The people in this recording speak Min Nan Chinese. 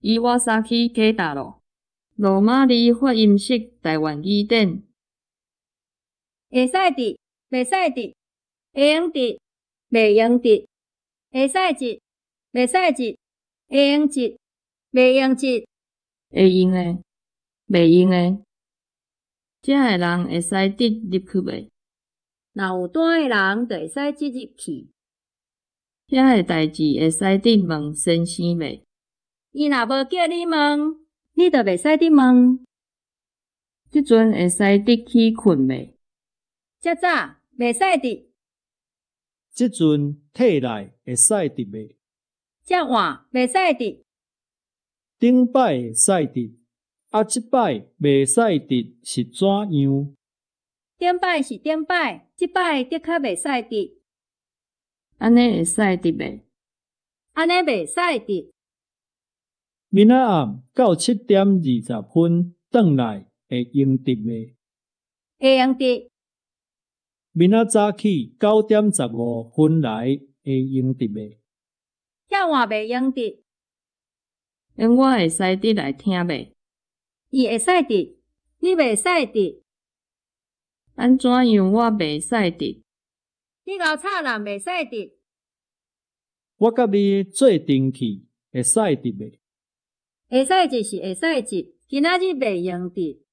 伊瓦薩基幾大囉？羅馬字發音式臺灣語典。會使佇，袂使佇，會用佇，袂用佇，會使佇，袂使佇，會用佇，袂用佇。會用的，袂用的。遮的人會使直入去袂？若有單的人，就會使直入去。遐的代誌會使直問先生袂？伊若無叫你問，你就袂使直問。這陣會使直去睏袂？遮早袂使直。這陣退來會使直袂？遮晚袂使直。頂擺會使直，啊這擺袂使直是怎樣？頂擺是頂擺，這擺的確袂使直。按呢會使直袂？按呢袂使直。明仔暗到7點20分轉來會用得袂？會用得。明仔早起9點15分來會用得袂？遐晚袂用得。𪜶我會使直來聽袂？伊會使直，你袂使直。按怎樣我袂使直？你𠢕插人袂使直。我佮你做陣去會使直袂？會使直是會使直，今仔日袂用得。